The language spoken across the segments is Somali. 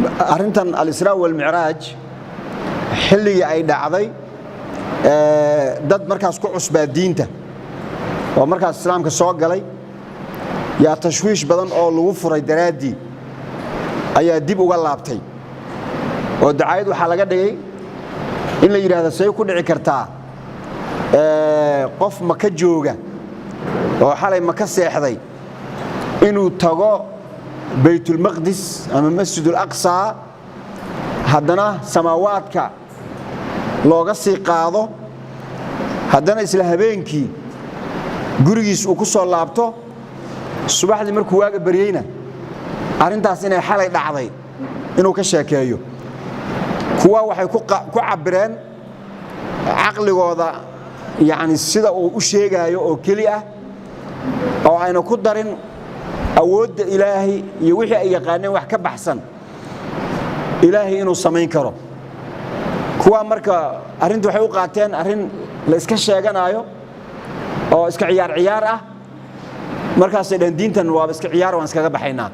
Arrintan al-Israa wal-Micraaj xilligii ay dhacday, dad markaas ku cusbaa diinta oo markaas Islaamka soo galay yaa tashwiish badan oo lagu furay daraaddii ayaa dib uga laabtay, oo dacaayad waxaa laga dhigay in la yidhaahdo, say ku dhici kartaa qof Maka jooga oo xalay Maka seexday inuu tago Baytulmaqdis ama Masjidul Aqsaa, haddana samaawaadka looga sii qaado, haddana isla habeenkii gurigiis uu ku soo laabto, subaxdii markuu waaga baryeyna arrintaas inay xalay dhacday inuu ka sheekeeyo? Kuwa waxay ku cabbireen caqligooda, yacni sida uu u sheegaayo oo keli ah oo ayna ku darin awoodda Ilaahay iyo wixii ay yaqaaneen wax ka baxsan Ilaahay inuu samayn karo. Kuwa marka arrinta waxay u qaateen arrin la iska sheeganaayo oo iska ciyaar ciyaar ah. Markaasay dhaheen, "Diintan waaba iska ciyaar, waan iskaga baxaynaa."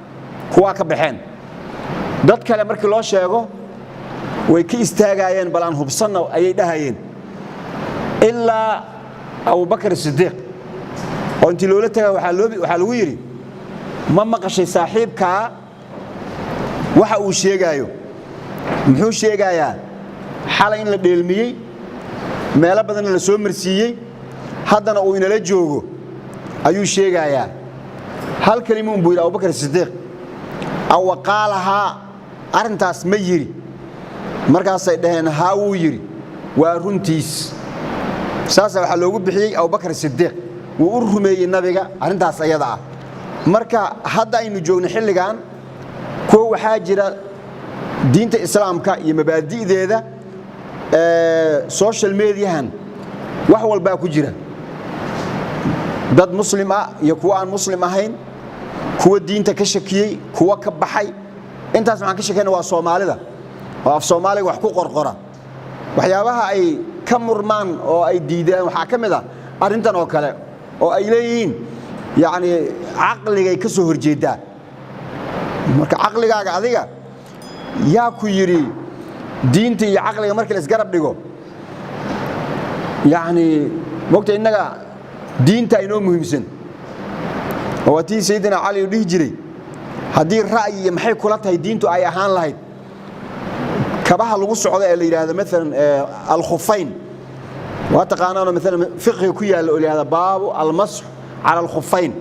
Kuwaa ka baxeen. Dad kale markii loo sheego way ka istaagaayeen, "Bal aan hubsanno," ayay dhahayeen, ilaa Abubakar Sidiiq oo intii loola taga waxaa lagu yidhi, "Ma maqashay saaxiibkaa waxa uu sheegaayo? Muxuu sheegayaa? Xalay in la dheelmiyey, meelo badanna la soo marsiiyey, haddana uu inala joogo ayuu sheegayaa." Hal kelima un buu yidhi Abubakar Sidiiq: "Awaqaalahaa?" Arrintaas ma yidhi? Markaasay dhaheen, "Haa, wuu yidhi." "Waa runtiis." Saasa waxaa loogu bixiyey Abubakar Sidiiq. Wuu u rumeeyey nabiga arrintaas ayada ah. Marka hadda aynu joogno xilligan, kuwa waxaa jira diinta Islaamka iyo mabaadi'deeda social mediahan wax walbaa ku jira, dad Muslim ah iyo kuwa aan Muslim ahayn, kuwa diinta ka shakiyey, kuwa ka baxay. Intaas waxaan ka shakeyna waa Soomaalida oo af Soomaaliga wax ku qorqora. Waxyaabaha ay ka murmaan oo ay diidaan waxaa ka mid ah arrintan oo kale, oo ay leeyihiin, yacni, caqligay ka soo horjeeddaa. Marka caqligaaga adiga yaa ku yidhi diinta iyo caqliga markii la isgarab dhigo? Yacni, mogta, innaga diinta inoo muhiimsan, oo waa tii Sayidina Cali uu dhihi jiray, haddii ra'yi iyo maxay kula tahay diintu ay ahaan lahayd, kabaha lagu socdo ee la yidhaahdo maalan alkhufayn, waa taqaanaanoo maalan fiqiga ku yaalla oo la yidhahdo baabu almasx cala alkhufayn.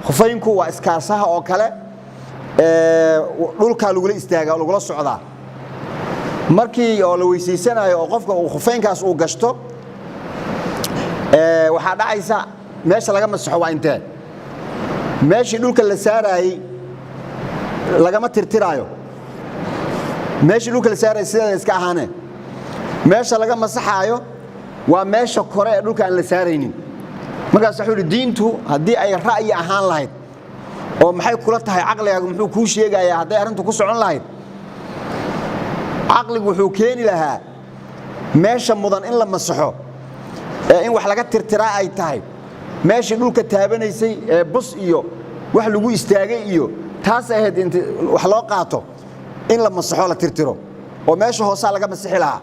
Khufaynku waa iskaasaha oo kale, dhulkaa lagula istaagaa oo lagula socdaa. Markii oo la weysaysanaayo oo qofka uu khufaynkaas uu gashto, waxaa dhacaysa meesha laga masaxo waa intee? Meeshii dhulka la saaraayey lagama tirtiraayo. Meeshii dhulka la saarayay sideeda iska ahaanee, meesha laga masaxaayo waa meesha kore ee dhulka aan la saaraynin. Markaas wuxuu yidhi, diintu haddii ay ra'yi ahaan lahayd oo maxay kula tahay, caqligaagu muxuu kuu sheegayaa, hadday arrintu ku socon lahayd, caqligu wuxuu keeni lahaa meesha mudan in la masaxo ee in wax laga tirtiraa ay tahay meeshii dhulka taabanaysay ee bus iyo wax lagu istaagay iyo taas ahayd. Int wax loo qaato in la masaxo, la tirtiro, oo meesha hoosaa laga masixi lahaa.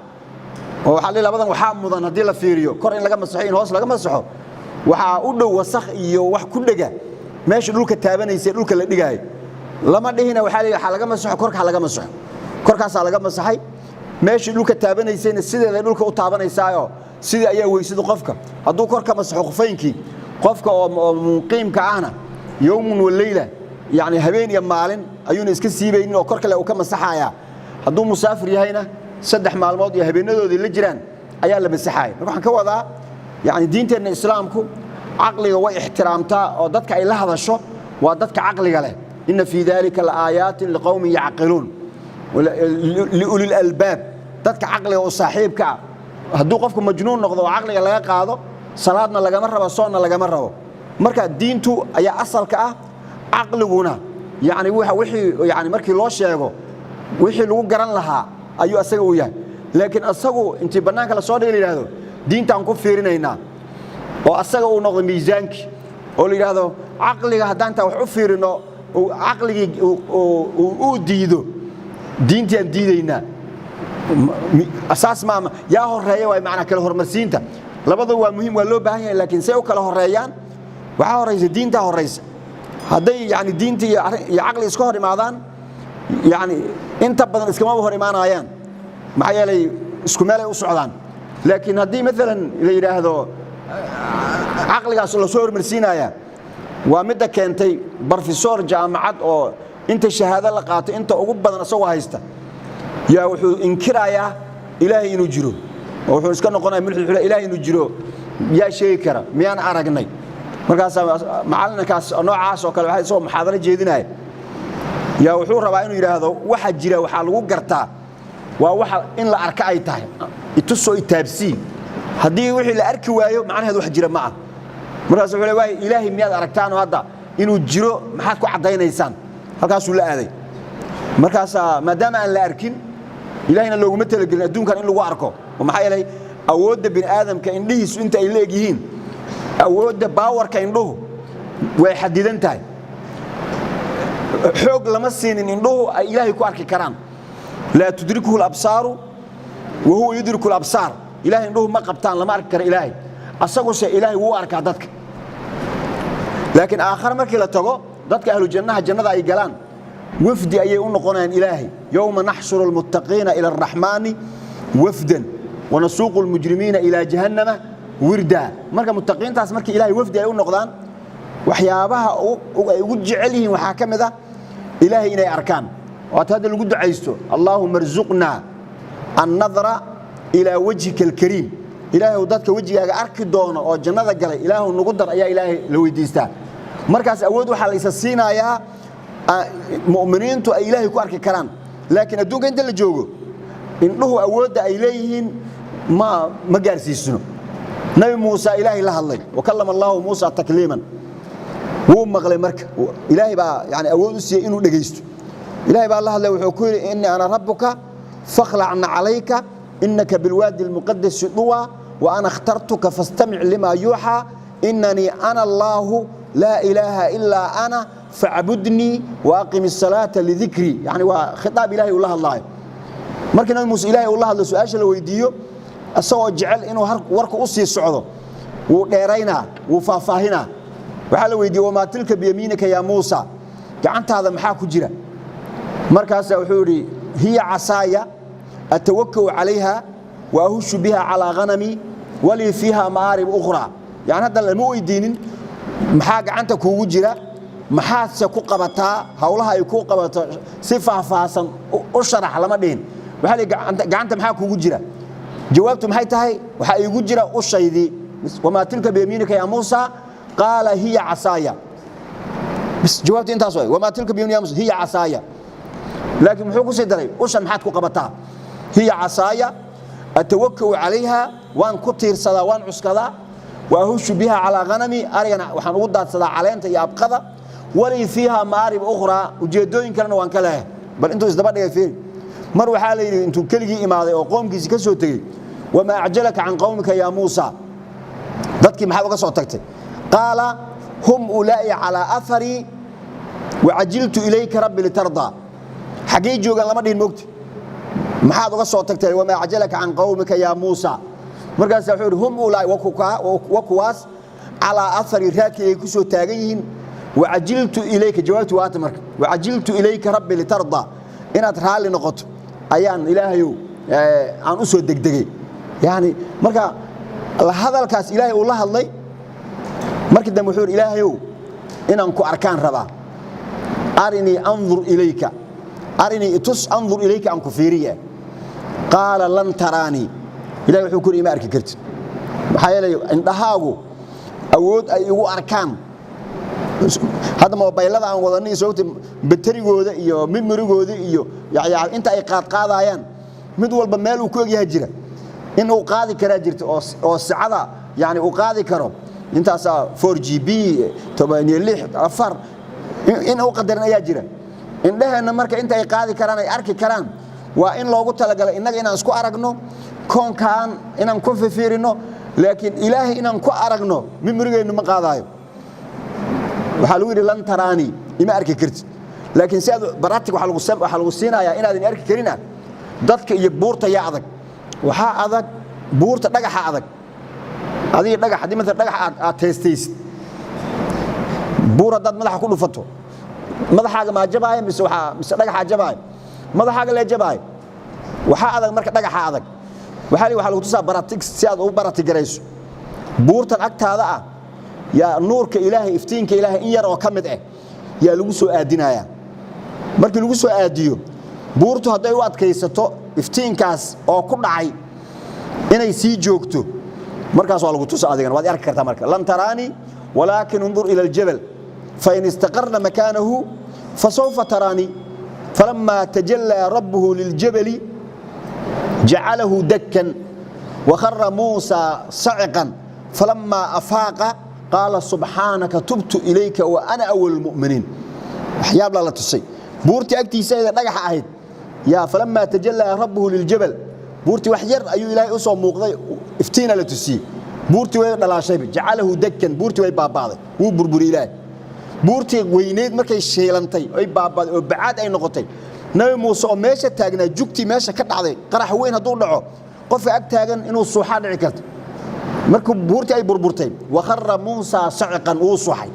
Oo waxaa lihi, labadan waxaa mudan haddii la fiiriyo kor in laga masaxo, in hoos laga masaxo, waxaa u dhow wasakh iyo wax ku dhega meesha dhulka taabanaysay. Dhulka la dhigaayo lama dhihina. Waxaa la yidhi, waxaa laga masaxo korka, laga masaxo korkaasaa laga masaxay. Meeshii dhulka taabanaysayna sideeday dhulka u taabanaysaayoo sidii ayaa weysadu qofka hadduu kor ka masaxo khufaynkii, qofka oo muqiimka ahna yowmun wa leyla, yacni habeen iyo maalin ayuuna iska siibaynin oo kor kale uu ka masaxayaa. Hadduu musaafir yahayna 3 maalmood iyo habeenadoodii la jiraan ayaa la masaxaya. Marka waxaan ka wadaa, yacni, diinteenna Islaamku caqliga way ixtiraamtaa, oo dadka ay la hadasho waa dadka caqliga leh. Ina fii dalika laaayaatin liqowmin yacqiluun, liuli lalbaab, dadka caqliga u saaxiibka ah. Hadduu qofku majnuun noqdo oo caqliga laga qaado, salaadna lagama rabo, soonna lagama rabo. Marka diintu ayaa asalka ah, caqliguna, yani, wixii, yani, markii loo sheego wixii lagu garan lahaa ayuu asaga u yahay. Laakiin asagu intii bannaanka la soo dhigay la yidhahdo, "Diintaan ku fiirinaynaa," oo asaga uu noqdo miisaankii, oo la yidhaahdo, "Caqliga haddaan intaan wax u fiirino," uu caqligii uu diido. Diintii aan diidaynaa. Asaas maama yaa horeeya? Waay macnaa kala hormarsiinta labada waa muhiim, waa loo baahan yahay, laakiin say u kala horeeyaan? Waxaa horeysa diintaa horeysa. Hadday yani diinta iyo caqli iska hor imaadaan, yani inta badan iskamaba hor imaanayaan, maxaa yeelay isku meelay u socdaan. Laakiin haddii maalan la yidhaahdo caqligaas lasoo hormarsiinaya, waa midda keentay brofesor jaamacad oo inta shahaado la qaato inta ugu badan isagoo haysta yaa wuxuu inkirayaa Ilaahay inuu jiro, oo wuxuu iska noqonaya mulxid. Wuxuu Ilaahay inuu jiro yaa sheegi kara? Miyaan aragnay? Markaasaa macalinkaas noocaas oo kale waxaa isagoo muxaadaro jeedinaya yaa wuxuu rabaa inuu yidhaahdo waxa jira waxaa lagu gartaa waa waxa in la arka ay tahay, itusoo itaabsii. Haddii wixii la arki waayo, macnaheedu wax jira ma ah. Markaas wuxuu le waay, Ilaahay miyaad aragtaanoo hadda inuu jiro maxaad ku caddaynaysaan? Halkaasuu la aaday. Markaasaa maadaama aan la arkin, Ilaahayna looguma talagelin adduunkan in lagu arko, oo maxaa yeelay awoodda bini aadamka indhihiisu inta ay leeg yihiin, awoodda power-ka indhuhu way xadidan tahay. Xoog lama siinin indhuhu ay Ilaahay ku arki karaan. لا تدركه الأبصار وهو يدرك الأبصار. Ilahay indhuhu ma qabtaan, lama arki karo Ilaahay, asaguse Ilaahay wuu arkaa dadka. Laakiin aakhare markii la tago, dadka ahlu jannaha jannada ay galaan, wafdi ayay u noqonayaan Ilaahay. يوم نحشر المتقين إلى الرحمن وفدا ونسوق المجرمين إلى جهنم وردا. Marka muttaqiintaas markii Ilaahay wafdi ay u noqdaan, waxyaabaha ay ugu jecel yihiin waxaa ka mid ah Ilaahay inay arkaan. Waata hadda lagu ducaysto: اللهم ارزقنا النظر إلى وجهك الكريم. Ilaahay dadka wejigaaga arki doono oo jannada galay, Ilaahu nagu dar, ayaa Ilaahay la weydiistaa. Markaas awood waxaa la isa siinayaa mu'miniintu ay Ilaahay ku arki karaan. Laakiin adduunka inta la joogo, indhuhu awoodda ay leeyihiin ma gaarsiisno. Nabi Muuse Ilaahay la hadlay: وكلم الله موسى تكليما. Wuu maqlay. Marka Ilaahay baa yani awood u siiyey inuu dhegaysto. Ilaahay baa la hadlay, wuxuu ku yidhi: إني أنا ربك فاخلع نعليك إنك بالوادي المقدس طوى وأنا اخترتك فاستمع لما يوحى إنني أنا الله لا إله إلا أنا فاعبدني وأقم الصلاة لذكري. Yani waa khitaab Ilahay uu la hadlaayo. Markii Nabi Muuse Ilaahay uu la hadlo, su-aasha la weydiiyo, isagoo jecel inuu warka u sii socdo, wuu dheeraynaa, wuu faahfaahinaa. Waxaa la weydiiyey: وما تلك بيمينك يا موسى? Gacantaada maxaa ku jira? Markaasaa wuxuu yidhi: هي عصاي أتوكأ عليها وأهش بها على غنمي ولي فيها مآرب أخرى. Yani hadda lama weydiinin maxaa gacanta kuugu jira, maxaadse ku qabataa, howlaha ay kuu qabato si faahfaahsan u sharax lama dhihin. Waxaa la gacanta maxaa kuugu jira? Jawaabtu maxay tahay? Waxaa iigu jira ushaydii. وما تلك بيمينك يا موسى? قال هي عصاي. Bas jawaabtu intaas waay. وما تلك بيمينك يا موسى? هي عصاي. Laakiin muxuu ku sii daray? Ushan maxaad ku qabataa? هي عصاي أتوكأ عليها, waan ku tiirsadaa, waan cuskadaa, وأهش بها على غنمي, arigana waxaan ugu daadsadaa caleenta iyo abqada, ولي فيها مآرب أخرى, ujeeddooyin kalena waan ka leehay. Bal intuu isdaba dhigay fiiri. Mar waxaa la yidhi intuu keligii imaaday oo qoomkiisii ka soo tegey: وما أعجلك عن قومك يا موسى? Dadkii maxaad uga soo tagtay? قال هم أولئك على أثري وعجلت إليك رب لترضى. Xaggay joogaan lama dhihin, mogti. Maxaad uga soo tagtay? وما أعجلك عن قومك يا موسى? Markaasa wuxuu yidhi: هم أولئك, wa kuwaas, على أثري, raadkii ay ku soo taagan yihiin, وعجلت إليك, jawaabtu waata marka, وعجلت إليك رب لترضى, inaad raalli noqoto ayaan Ilaahayow aan u soo degdegay. Yani marka hadalkaas Ilaahay uu la hadlay, markii dambe wuxuu yidhi: Ilaahayow, inaan ku arkaan rabaa. أرني أنظر إليك, أرني itus, أنظر إليك, aan ku fiiriye. قال لن تراني. Ilahay wuxuu ku yidhi: ima arki kartid, maxaa yeelay indhahaagu awood ay igu arkaan. Hadda mobaylada aan wadanay, sababta batarigooda iyo memory-gooda iyo inta ay qaadqaadayaan, mid walba meel uu ku egyahay jira, in uu qaadi karaa jirta, oo sicada yani uu qaadi karo intaasaa 4 GB, 16, 4 in uu qadarin ayaa jira. Indhaheenna marka inta ay qaadi karaan, ay arki karaan, waa in loogu talagalay innaga inaan isku aragno, koonkaan inaan ku fifiirino, laakiin Ilaahay inaan ku aragno memory-geennu ma qaadaayo. Waxaa lagu yidhi: لن تراني, ima arki kartid. Laakiin si aad baratig waxaa lagu siinayaa inaadan arki karina dadka iyo buurta yaa adag. Waxaa adag buurta, dhagaxa adag. Adiga dhagax haddii maala dhagax aad teestaysid, buur haddaad madaxa ku dhufato, madaxaaga maa jabaaya mise waxaa mise dhagaxaa jabaaya? Madaxaaga lee jabaaya. Waxaa adag marka dhagaxa adag. Waxaa li waxaa lagu tusaa baratig si aad ugu baratigarayso buurtan agtaada ah yaa nuurka Ilaahay, iftiinka Ilaahay in yar oo ka mid ah yaa lagu soo aadinayaa. Markii lagu soo aadiyo, buurtu hadday u adkaysato iftiinkaas oo ku dhacay inay sii joogto, markaas waa lagu tusa, adigana waad arki kartaa. Marka lan taraani walaakin undur ila aljabal fain istaqarna makaanahu fasawfa taraani. Falamaa tajallaa rabbuhu liljabali jacalahu dakkan wakhara Muusa saciqan falamaa afaaqa qaala subxaanaka tubtu ilayka wa ana awal lmuminiin. Waxyaab laa la tusay buurtii agtiisa dhagaxa ahayd yaa falamaa tajallaa rabbuhu liljabal, buurtii wax yar ayuu Ilaahay u soo muuqday, iftiina la tusiyey. Buurtii way dhalaashayba, jacalahu dakkan, buurtii way baaba'day, wuu burburiyey Ilaahay buurtii weyneyd. Markay shiilantay oy baaba'day oo bacaad ay noqotay, Nabi Muuse oo meesha taagnaa, jugtii meesha ka dhacday, qarax weyn hadduu dhaco qofka ag taagan inuu suuxaa dhici karto. Markuu buurtii ay burburtay, wakhara Muusa saciqan, wuu suuxay,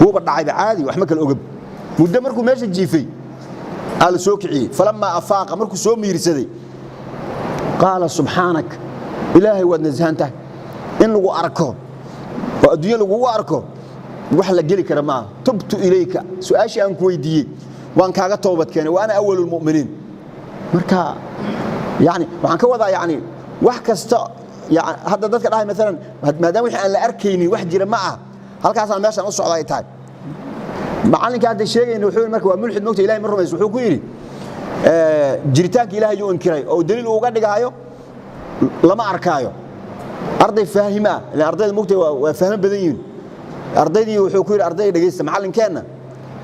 wuuba dhacayba caadi, wax ma kala ogab. Muddo markuu meesha jiifay aa la soo kiciyey. Falamaa afaaqa, markuu soo miirsaday, qaala subxaanak, Ilaahay waad nasahan tahay, in lagu arko oo adduunya lagugu arko wax la geli kara maaha. Tubtu ilayka, su-aashii aan ku weydiiyey waan kaaga toobad keenay, wa ana awalu lmu'miniin. Marka yani waxaan ka wadaa, yani wax kasta hadda dadka dhahay maalan maadaama wixii aan la arkaynin wax jira ma ah, halkaasaan meeshaan u socda ay tahay. Macallinka hadda sheegayna wuxuu yidhi, marka waa mulxid mogta, Ilahay ma rumayso. Wuxuu ku yidhi jiritaanka Ilahay yuu inkiray oo daliil uga dhigaayo lama arkaayo. Arday faahim ah, ilaan ardayda mogta waa fahmo badan yihiin. Ardaydii wuxuu ku yidhi, ardayda dhegeysta, macallinkeenna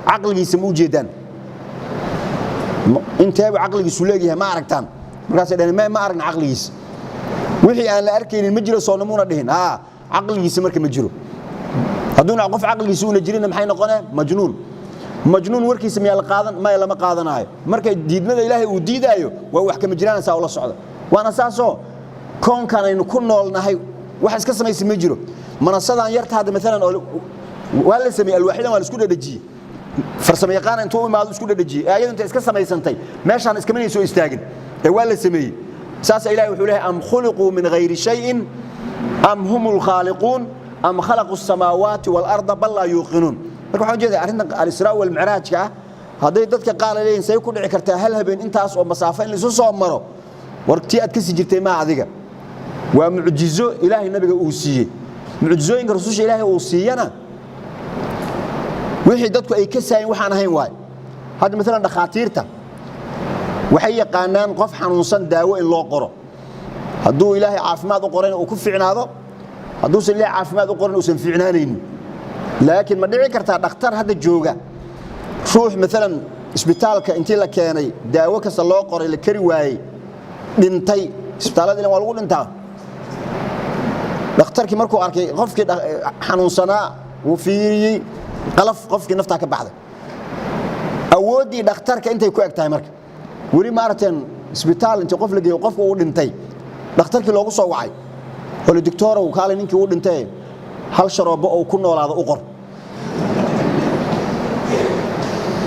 caqligiisa ma u jeedaan? Inteebu caqligiisu leegyahay ma aragtaan? Markaasay dhaheen, ma aragna caqligiisa. Wixii aan la arkaynin ma jiro soonamuuna dhihin? Haa, caqligiisa marka ma jiro. Hadduuna qof caqligiisa una jirinna maxay noqonee? Majnuun. Majnuun warkiisa miyaa la qaadan? Maya, lama qaadanaayo. Marka diidmada Ilaahay uu diidaayo waa wax kama jiraan, saa ula socda. Waana saasoo koonkan aynu ku noolnahay wax iska samaysa ma jiro. Manasadan yarta hadda maalan oo waa la sameeyey, alwaaxyadan waa la isku dhadhajiyey, farsamo yaqaan intuu u imaado isku dhadhajiyey. Ee ayadu inta iska samaysantay meeshaan iskamanay soo istaagin ee waa la sameeyey. Saasa Ilahay wuxuu leeyahay, am khuliquu min ghayri shayin am hum lkhaaliquun am khalaqu الsamaawaati wاlarda bal laa yuuqinuun. Marka waxaan ujeedaa arrintan alisraa walmicraajka ah, hadday dadka qaar ay leeyihin say ku dhici kartaa hal habeen intaas oo masaafo in laisu soo maro, war tii aad kasi jirtay maa adiga. Waa mucjizo Ilaahay nabiga uu siiyey. Mucjizooyinka rususha Ilaahay uu siiyana wixii dadku ay ka saayin waxaan ahayn waay. Hadda maalan dhakhaatiirta waxay yaqaanaan qof xanuunsan daawo in loo qoro, hadduu Ilaahay caafimaad u qorayna uu ku fiicnaado, hadduusan Ilaahay caafimaad u qorin uusan fiicnaanaynin. Laakiin ma dhici kartaa dhakhtar hadda jooga ruux maalan isbitaalka intii la keenay, daawo kasta loo qoray, la kari waayey, dhintay? Isbitaallada ilan waa lagu dhintaa. Dhakhtarkii markuu arkay qofkii xanuunsanaa, wuu fiiriyey, qalaf, qofkii naftaa ka baxday. Awooddii dhakhtarka intay ku eg tahay. Marka weli ma aragteen isbitaal intii qof la geeyo, qofka uu dhintay, dhakhtarkii loogu soo wacay oo la doctorow kaalay, ninkii uu dhintay, hal sharoobo oo ku noolaado u qor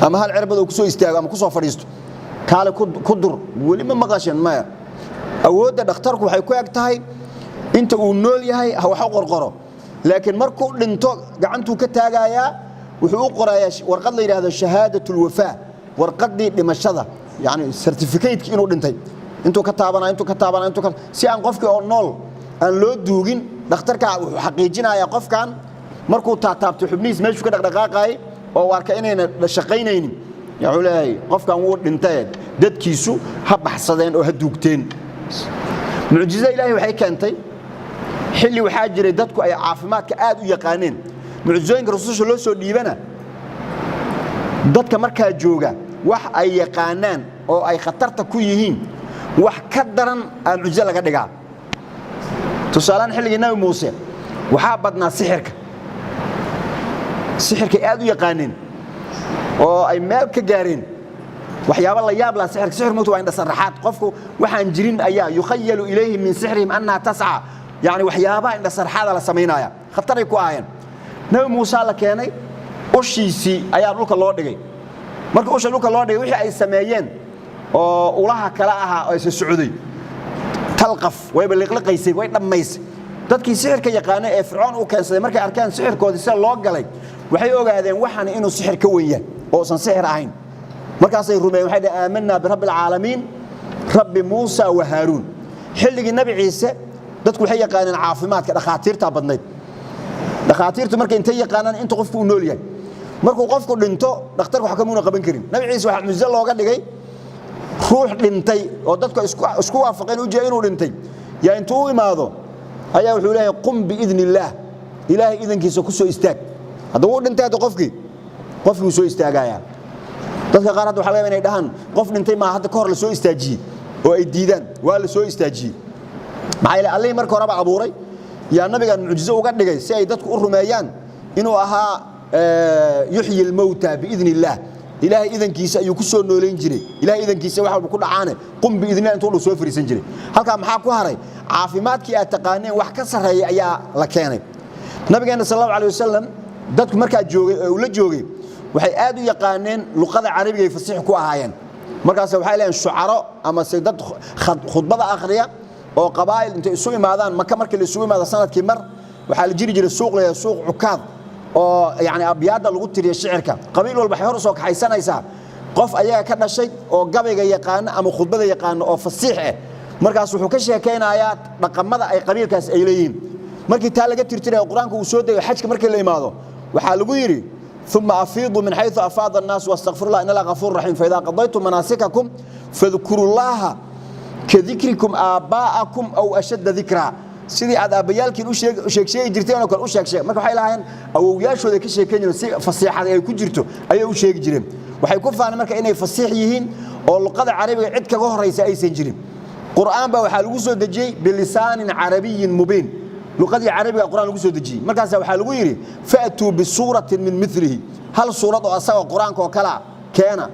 ama hal cirbad uu ku soo istaago ama ku soo fadhiisto, kaale ku dur? Weli ma maqasheen? Maya. Awoodda dhakhtarku waxay ku eg tahay inta uu nool yahay ha wax u qorqoro, laakiin markuu dhinto gacantuu ka taagayaa. Wuxuu u qorayaa warqad la yidhaahdo shahaadat ulwafaa, warqaddii dhimashada, yani certificate inuu dhintay. Intuu ka taabanaya, intuu ka taabanaya, intuu ka si aan qofkii oo nool aan loo duugin. Dhakhtarka wuxuu xaqiijinayaa qofkan markuu taataabtay xubnihiis meeshuu ka dhaqdhaqaaqayay oo uu arkay inayna shaqaynaynin, wuxuu leeyahay qofkan wuu dhintay, dadkiisu ha baxsadeen oo ha duugteen. Mucjizada Ilaahay waxay keentay xilli waxaa jiray dadku ay caafimaadka aad u yaqaaneen. Mucjizooyinka rususha loo soo dhiibana dadka markaa jooga wax ay yaqaanaan oo ay khatarta ku yihiin wax ka daran aa mucjizo laga dhigaa. Tusaalehaan xilligii Nabi Muuse waxaa badnaa sixirka, sixirkay aad u yaqaaneen. Oo ay meel ka gaareen waxyaabo la yaab laha. Sixirka, sixir mugta waa indhasarraxaad. Qofku waxaan jirin ayaa يخيل إليه من سحرهم أنها تسعى. Yani waxyaabaha indhasarxaada la samaynaya khataray ku ahaayeen. Nabi Muuse la keenay, ushiisii ayaa dhulka loo dhigay. Marka usha dhulka loo dhigay, wixii ay sameeyeen oo ulaha kala ahaa oo isa socday, تلقف, wayba liqliqaysay, way dhammaysay. Dadkii sixirka yaqaana ee Fircoon u keensaday markay arkeen sixirkoodii sida loo galay, waxay ogaadeen waxan inuu sixir ka weyn yahay oo usan sixir ahayn. Markaasay rumeeyeen, waxay dhaheen: "آمنا برب العالمين، رب موسى وهارون." Xilligii Nabi Ciise dadku waxay yaqaaneen caafimaadka, dhakhaatiirtaa badnayd. Dhakhaatiirtu markay intay yaqaanaan inta qofku uu nool yahay, markuu qofku dhinto dhakhtarku wax kamuuna qaban karin. Nabi Ciise waxaa mucjiso looga dhigay ruux dhintay oo dadku isku waafaqeen u jeeda inuu dhintay yaa intuu u imaado ayaa wuxuu leeyahay: "قم بإذن الله." Ilaahay idankiisa ku soo istaag. Hadda wuu dhintay, hadda qofkii wuu soo istaagayaa. Dadka qaar hadda waxa laga yaabaa inay dhahaan qof dhintay maa hadda ka hor la soo istaajiyey, oo ay diidaan. Waa la soo istaajiyey. Maxaa yeelay, Allihii marka horeba abuuray yaa nabigan mucjiso uga dhigay si ay dadku u rumeeyaan inuu ahaa يحيي الموتى بإذن الله. Ilaahay idankiisa ayuu ku soo noolayn jiray. Ilaahay idankiisa wax walba ku dhacaane, "قم بإذن الله" intuu soo fariisan jiray. Halkaa maxaa ku haray? Caafimaadkii aad taqaaneen wax ka sarreeya ayaa la keenay. Nabigeena sal Allahu alayh wasalam dadku markaa joogay ee uu la joogay waxay aad u yaqaaneen luqada Carabiga, ay fasiix ku ahaayeen. Markaas waxay leeyihiin shucaro ama se dad khudbada akhriya oo qabaa'il intay isu imaadaan. Maka markii la isugu imaado sanadkii mar, waxaa la jiri jiray suuq la suuq Cukaad oo yani abyaadda lagu tiriyo shicirka. Qabiil walba waxay hor u soo kaxaysanaysaa qof ayaga ka dhashay oo gabayga yaqaano ama khudbada yaqaano oo fasiix ah. Markaas wuxuu ka sheekaynayaa dhaqamada ay qabiilkaas ay leeyihiin. Markii taa laga tirtirayo, Qur-aanku uu soo degay. Xajka markii la imaado waxaa lagu yidhi: "ثم أفيضوا من حيث أفاض الناس واستغفروا الله إن الله غفور رحيم، فإذا قضيتم مناسككم فاذكروا الله كذكركم آباءكم أو أشد ذكرا." Sidii aad aabbayaalkiin u sheeg sheegi jirteen oo kale u sheeg sheeg. Marka waxay lahaayeen awowyaashooda ka sheekayn jireen, si fasiixada ay ku jirto ayay u sheegi jireen. Waxay ku faaneen marka inay fasiix yihiin oo luqada Carabiga cid kaga horaysa aysan jirin. Qur'aan baa waxaa lagu soo dejiyey بلسان عربي مبين. Luqadii Carabiga Qur'aan lagu soo dejiyey. Markaas waxaa lagu yidhi: "فأتوا بسورة من مثله." Hal suurad oo asagoo Qur'aanka oo kala keena.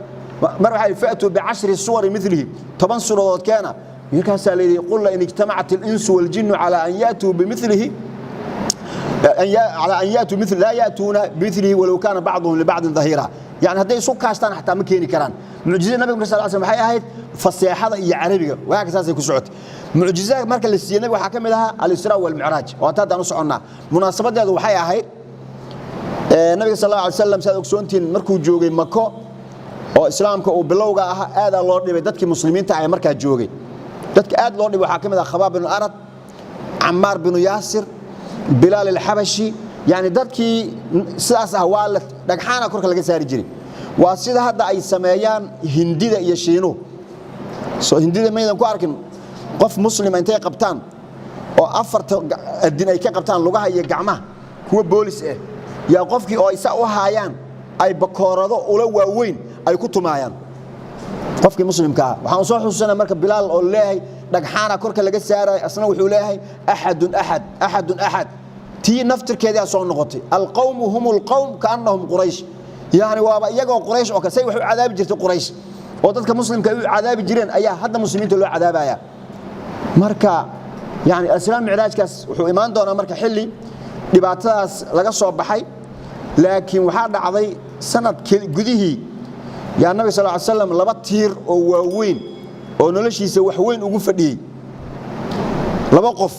Mar waxaa yidhi: "فأتوا بعشر سور مثله." 10 suuradood keena. Markaasaa la yidhi: "قل لئن اجتمعت الإنس والجن على أن يأتوا بمثله على أن يأتوا مثل لا يأتون بمثله ولو كان بعضهم لبعض ظهيرا." Yani hadday isu kaashtaan xataa ma keeni karaan. Mucjizada nabiga sal slam waxay ahayd faseexada iyo Carabiga. Waa saasay ku socotay. Mucjizada marka la siiyey nabiga waxaa ka mid ahaa الإسراء والمعراج, oo haddaan u soconnaa. Munaasabadeedu waxay ahayd nabiga sal Allahu alay wasalam, saad ogsoontihiin, markuu joogay Mako oo Islaamka uu bilowga ahaa, aadaa loo dhibay dadkii Muslimiinta ah ee markaa joogay. Dadka aad loo dhibay waxaa ka mid ah Khabaab binu Arad, Camaar binu Yaasir, Bilaal Alxabashi. Yani dadkii sidaas ah waa la dhagxaana korka laga saari jiray. Waa sida hadda ay sameeyaan Hindida iyo Shiinuhu. Soo Hindida maydan ku arkin qof Muslima intay qabtaan oo afarta adin ay ka qabtaan, lugaha iyo gacmaha, kuwa boolis ah yaa qofkii oo isa u haayaan ay bakoorado ula waaweyn ay ku tumaayaan qofkii Muslimka ah? Waxaan soo xusuusanaa marka Bilaal oo leeyahay dhagxaana korka laga saarayo, asna wuxuu leeyahay: "أحد أحد أحد أحد." Tii naftirkeedaa soo noqotay: "القوم هم القوم كأنهم قريش." Yani waaba iyagoo Quraysh oo kale. Say wax u cadaabi jirtay Quraysh oo dadka Muslimka ay u cadaabi jireen ayaa hadda Muslimiinta loo cadaabaya. Marka yani Islaam Micraajkaas wuxuu imaan doonaa marka xilli dhibaatadaas laga soo baxay. Laakiin waxaa dhacday sanad gudihii yaa nabiga sal ly slam laba tiir oo waaweyn oo noloshiisa wax weyn ugu fadhiyey, laba qof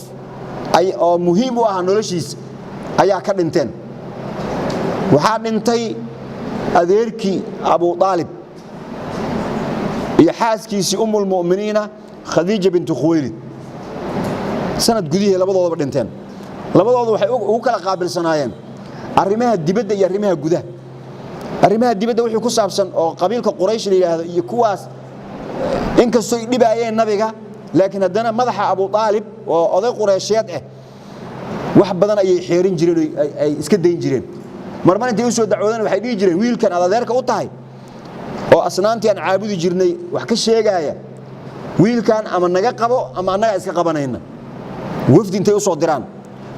oo muhiim u ahaa noloshiisa ayaa ka dhinteen. Waxaa dhintay adeerkii Abu Aalib iyo xaaskiisii Umulmu'miniina Khadiija bintu Khuwaylid. Sanad gudihii labadoodaba dhinteen. Labadooda waxay ugu kala qaabilsanaayeen arrimaha dibadda iyo arrimaha gudaha. Arrimaha dibadda wixii ku saabsan oo qabiilka Quraysh la yidhaahdo iyo kuwaas, inkastoo ay dhibaayeen nabiga, laakiin haddana madaxa Abu Aalib oo oday Qureysheed ah wax badan ayay xeerin jireen, ay iska dayn jireen. Marmar intay u soo dacwoodeen waxay dhihi jireen: "Wiilkan aad adeerka u tahay oo asnaantii aan caabudi jirnay wax ka sheegaaya, wiilkan ama naga qabo ama annagaa iska qabanayna." Wafdi intay u soo diraan,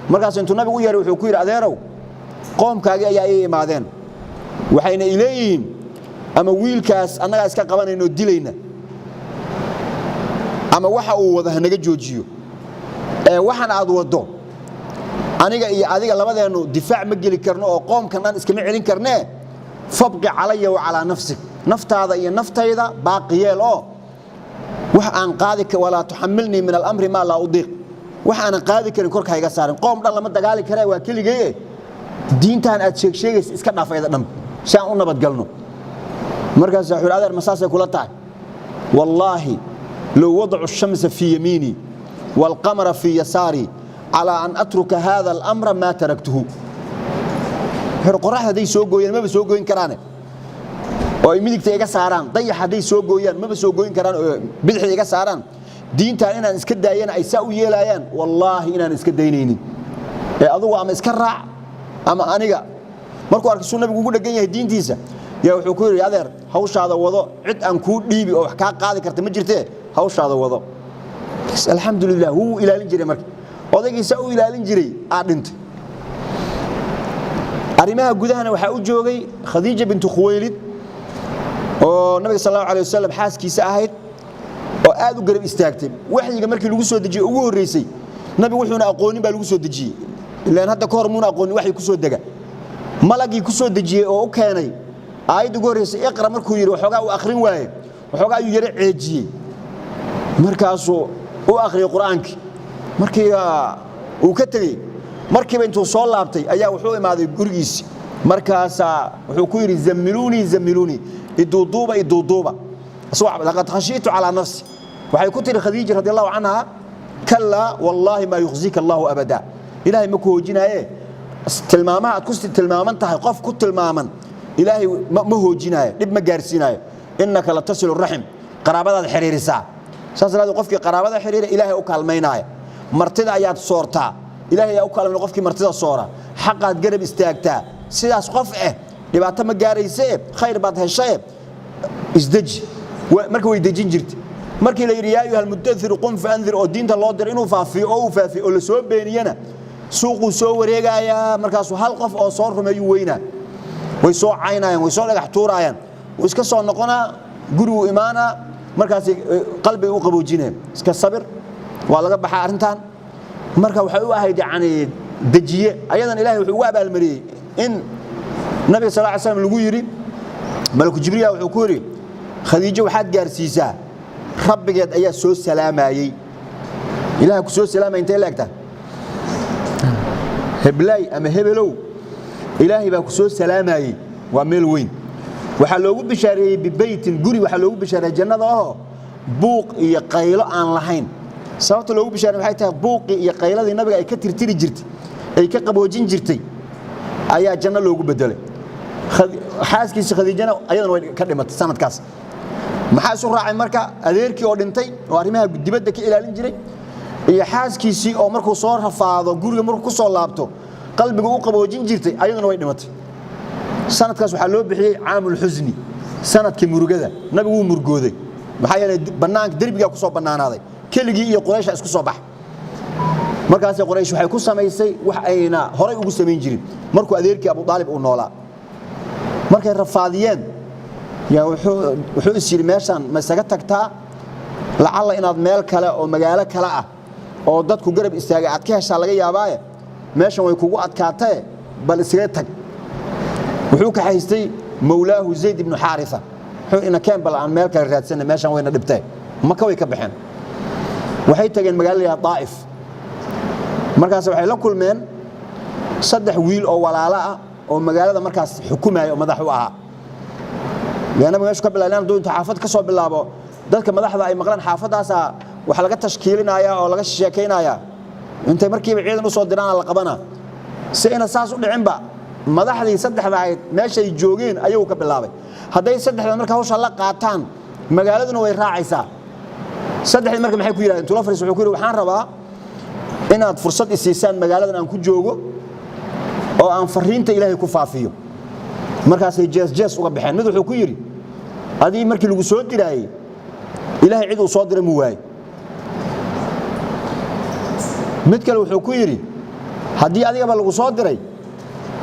markaas intuu nabigu u yeehay wuxuu ku yidhi: "Adeerow, qoomkaagii ayaa ii imaadeen, waxayna i leeyihiin Ama wiilkaas annagaa iska qabanaynoo dilayna, ama waxa uu wada hanaga joojiyo. Ee waxan aad waddo, aniga iyo adiga labadeennu difaac ma geli karno oo qoomkan dhan iskama celin karnee. Fabqi calaya wa calaa nafsik, naftaada iyo naftayda baaqi yeel, oo wax aan qaadi, walaa tuxamilnii min alamri maa laa udiiq, wax aanan qaadi karin korka hayga saarin. Qoom dhan lama dagaali karee, waa keligeye. Diintan aad sheegsheegaysa iska dhaaf ayada dhan si aan u nabadgalno. Markaas wuxuu: "Adeer, ma saasay kula tahay? Wallaahi low wadacu الshamsa fii yamiinii wاlqamara fii yasaarii calaa an atruka hada alamra maa taraktuhu." Wuxuu: "Qoraxda hadday soo gooyaan, maba soo gooyin karaane, oo ay midigta iga saaraan, dayax hadday soo gooyaan, maba soo gooyin karaan, oo bidixda iga saaraan, diintan inaan iska daayana ay saa u yeelaayaan, wallaahi inaan iska daynaynin. Ee adugu ama iska raac ama aniga." Markuu arkay suu nabigu ugu dhegan yahay diintiisa, yaa wuxuu ku yidhi: "Adeer, hawshaada wado, cid aan kuu dhiibi oo wax kaa qaadi karta ma jirtee, hawshaada wado." Bas, alxamdulilah, wuu ilaalin jiray. Marka odaygiisa u ilaalin jiray aa dhintay. Arrimaha gudahana waxaa u joogay Khadiija bintu Khuwaylid, oo nabiga sal allahu alay wasalam xaaskiisa ahayd, oo aad u garab istaagtay. Waxyiga markii lagu soo dejiyey ugu horreysay, nabigu wuxuuna aqoonin baa lagu soo dejiyey, ilaan hadda ka hor muuna aqoonin waxyi ku soo dega. Malagii ku soo dejiyey oo u keenay aayadda ugu horreysay, "Iqra" markuu yidhi, waxoogaa uu akhrin waaye, waxoogaa ayuu yaro ceejiyey. Markaasuu u akhriyey qur'aankii. Markii uu ka tegey, markiiba intuu soo laabtay ayaa wuxuu imaaday gurigiisi. Markaasaa wuxuu ku yidhi: "Zammiluunii, zammiluunii, iduuduuba, iduuduuba, laqad khashiitu calaa nafsi." Waxay ku tiri Khadiija radi allahu canha: "Kallaa wallaahi maa yukhzika allahu abada, ilaahay ma ku hoojinaaye. Tilmaamaha aad ku tilmaaman tahay, qof ku tilmaaman ilaahay ma hoojinaayo, dhib ma gaarsiinaayo. Innaka la tasilu raxim, qaraabadaad xiriirisaa. Saas daraaddeed qofkii qaraabada xiriira ilaahay u kaalmaynaaya. Martida ayaad soortaa, ilaahay ayaa u kaalmay qofkii martida soora. Xaqaad garab istaagtaa. Sidaas qof eh dhibaato ma gaaraysee, khayr baad heshaye, isdeji." Marka way dejin jirtay. Markii la yidhi: "Yaa ayuha almudathir qum faandir," oo diinta loo diray inuu faafiyo, oo uu faafiyo oo la soo beeniyana, suuquu soo wareegayaa. Markaasuu hal qof oo soo rumeeyuu weynaa. Way soo caynayaan, way soo dhagax tuuraayaan, wuu iska soo noqonaa, guriguu imaanaa. Markaas qalbiga u qaboojinaya: "Iska sabir, waa laga baxaa arrintan." Marka waxay u ahayd yani dejiye. Ayadan ilahay wuxuu ugu abaalmariyey in nabiga sal ly slam lagu yidhi, malaku Jibriila wuxuu ku yidhi: "Khadiijo waxaad gaarsiisaa rabbigeed ayaa soo salaamayey." Ilaha ku soo salaamaya intay la egtahay? Heblaay ama hebelow, ilaahay baa ku soo salaamayey, waa meel weyn. Waxaa loogu bishaareeyey bibeytin, guri waxaa loogu bishaareeyey jannada oo buuq iyo qaylo aan lahayn. Sababta loogu bishaarey waxay tahay buuqii iyo qayladii nabiga ay ka tirtiri jirtay, ay ka qaboojin jirtay, ayaa janno loogu bedelay. Xaaskiisa Khadiijana ayadana way ka dhimatay sanadkaas. Maxaa isu raacay marka? Adeerkii oo dhintay oo arrimaha dibadda ka ilaalin jiray, iyo xaaskiisii oo markuu soo rafaado, guriga markuu ku soo laabto, qalbiga u qaboojin jirtay, ayaduna way dhimatay. Sanadkaas waxaa loo bixiyey caamulxusni, sanadkii murugada. Nabigu wuu murgooday, maxaa yeelay bannaanka derbigaa ku soo bannaanaaday, keligii iyo Quraysha isku soo bax. Markaas Quraysh waxay ku samaysay wax ayna horay ugu samayn jirin markuu adeerkii Abu Aalib uu noolaa. Markay rafaadiyeen yaa wuxuu is yidhi: "Meeshaan ma isaga tagtaa? Lacalla inaad meel kale oo magaalo kale ah oo dadku garab istaagay aad ka heshaa laga yaabaaye, meeshan way kugu adkaatae, bal isaga tag." Wuxuu kaxaystay mawlaahu Zayd ibnu Xaarisa. Wuxuu ina keen, bal aan meel kale raadsanay, meeshan wayna dhibtee. Maka way ka baxeen, waxay tageen magaalo la yidhaha Daa'if. Markaas waxay la kulmeen saddex wiil oo walaalo ah oo magaalada markaas xukumaya oo madax u ahaa. Nabiga meeshu ka bilaabay, hadduu intuu xaafad ka soo bilaabo, dadka madaxda ay maqlaan xaafadaasaa waxa laga tashkiilinaya oo laga sheekaynaya, intay markiiba ciidan u soo diraan la qabana. Si ayna saas u dhicinba, madaxdii saddexda ahayd meeshay joogeen ayagu ka bilaabay. Hadday saddexda marka hawsha la qaataan, magaaladuna way raacaysaa. Saddexdii marka maxay ku yidhahdeen? Tula fariis wuxuu ku yidhi: "Waxaan rabaa inaad fursad i siisaan magaaladan aan ku joogo oo aan fariinta Ilaahay ku faafiyo." Markaasay jees jees uga baxeen. Mid wuxuu ku yidhi: "Adii markii lagu soo diraayey, Ilaahay cid uu soo diray muu waayey?" Mid kale wuxuu ku yidhi: "Haddii adigaba lagu soo diray,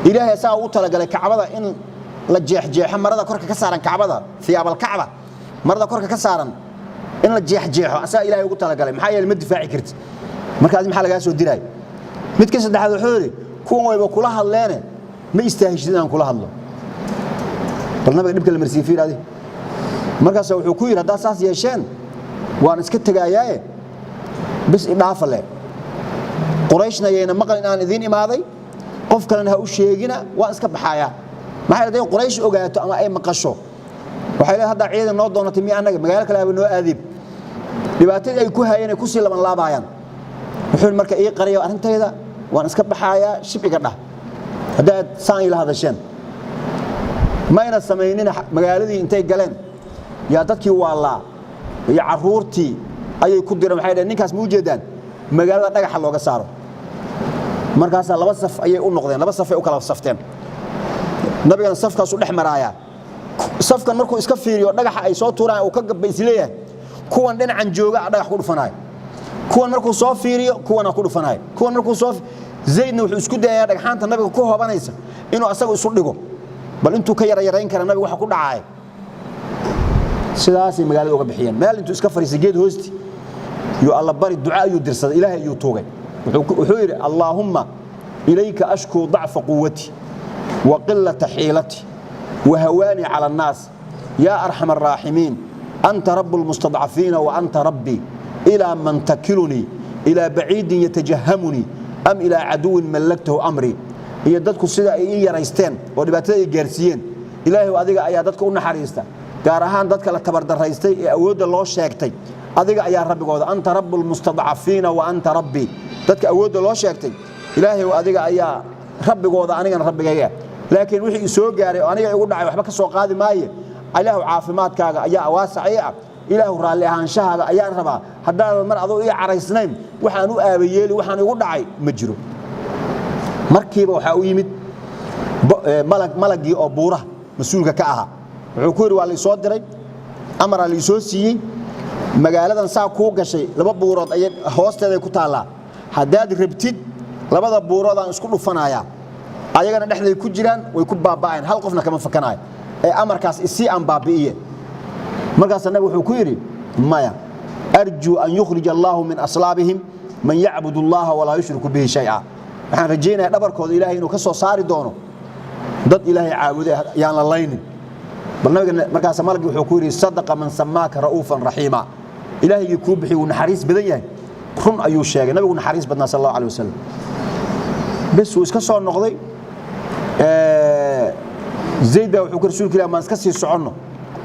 Ilaahay asagaa u talagalay Kacbada in La jeexjeexo marada korka ka saaran Kacbada, thiyaabalkacba, marada korka ka saaran in la jeexjeexo asagaa Ilaahay ugu talagalay. Maxaa yeele, ma difaaci kartid. Marka adi maxaa lagaa soo diraay? Midka saddexaad wuxuu yidhi, kuwan wayba kula hadleene, ma istaahishid inaan kula hadlo. Bal nabiga dhibka la marsiiye fiir adi. Markaas wuxuu ku yidhi, haddaad saas yeesheen waan iska tegaayaaye, bis idhaafa le. Qurayshna yayna maqal in aan idiin imaaday, qof kalena ha u sheegina, waan iska baxaayaa. Maxaa yeelay, Quraysh ogaato ama ay maqasho, waxay leedahay, haddaa ciidan noo doonatay miya? Annaga magaalo kale haba noo aadiib. Dhibaatadii ay ku hayeen ay kusii laban laabaayaan. Wuxuu yidhi, marka ii qariyo arrintayda, waan iska baxaayaa, shib iga dhah haddaad saan iila hadasheen. Mayna samaynina. Magaaladii intay galeen yaa dadkii waallaa iyo carruurtii ayay ku direen. Waxay dhaheen, ninkaas ma u jeedaan? Magaalada dhagaxa looga saaro. Markaasaa laba saf ayay u noqdeen, laba safay u kala safteen. Nabigana safkaasu dhex maraayaa. Safkan markuu iska fiiriyo dhagaxa ay soo tuuraan uu ka gabba isleeyahay, kuwan dhinacan jooga dhagax ku dhufanaayo. Kuwan markuu soo fiiriyo, kuwana ku dhufanaayo. Kuwan markuu soo, Zaydna wuxuu isku dayayaa dhagxaanta nabiga ku hobanaysa inuu asaga isu dhigo, bal intuu ka yara yarayn kara nabiga waxa ku dhacaaya. Sidaasay magaalada uga bixiyeen. Meel intuu iska fariistay geed hoosti yuu alla bari, duca ayuu dirsaday, Ilaahay ayuu tuugay. Wuxuu yidhi, allaahumma ilayka ashkuu dacfa quwwatii wa qillata xiilatii wa hawaanii cala annaas, yaa arxama arraaximiin, anta rabu lmustadcafiina wa anta rabbii, ilaa man takilunii, ilaa baciidin yatajahamunii, am ilaa caduwin mallaktahu amrii. Iyo dadku sida ay ii yaraysteen oo dhibaatada ay gaarsiiyeen, Ilaahay, adiga ayaa dadka u naxariista, gaar ahaan dadka la tabardaraystay ee awoodda loo sheegtay. Adiga ayaa rabbigooda, anta rabu lmustadcafiina wa anta rabbii. Dadka awoodda loo sheegtay, Ilaahay, adiga ayaa rabbigooda, anigana rabbigayga. Laakiin wixii soo gaaray oo aniga igu dhacay waxba ka soo qaadi maaye. Ilaahu, caafimaadkaaga ayaa waasac ii ah. Ilaahu, raalli ahaanshahaaga ayaan rabaa. Haddaadan mar adoo ii caraysnayn, waxaan u aabayeeli waxaan igu dhacay ma jiro. Markiiba waxaa u yimid malaggii oo buuraha mas-uulka ka ahaa. Wuxuu ku yidhi, waa laysoo diray, amaraa laisoo siiyey. Magaaladan saa kuu gashay laba buurood ayay hoosteeday ku taallaa. Haddaad rabtid, labada buuroodaan isku dhufanayaa, ayagana dhexday ku jiraan, way ku baaba'ayan, hal qofna kama fakanayo, ee amarkaas isii aan baabi'iye. Markaas nabi wuxuu ku yidhi, maya, arjuu an yukhrij allaahu min aslaabihim man yacbud allaha walaa yushriku bihi shay'a. Waxaan rajaynayaa dhabarkooda Ilaahay inuu ka soo saari doono dad Ilaahay caabuday, yaan la laynin. Bal nabiga markaas malagii wuxuu ku yidhi, sadaqa man samaaka ra'uufan raxiima. Ilaahygii kuu bixiy wuu naxariis badan yahay, run ayuu sheegay. Nabigu naxariis badnaa, sal allahu alay wasalam. Bes, wuu iska soo noqday. Zayd baa wuxuu ku, rasuulka Ilah, maan iska sii soconno?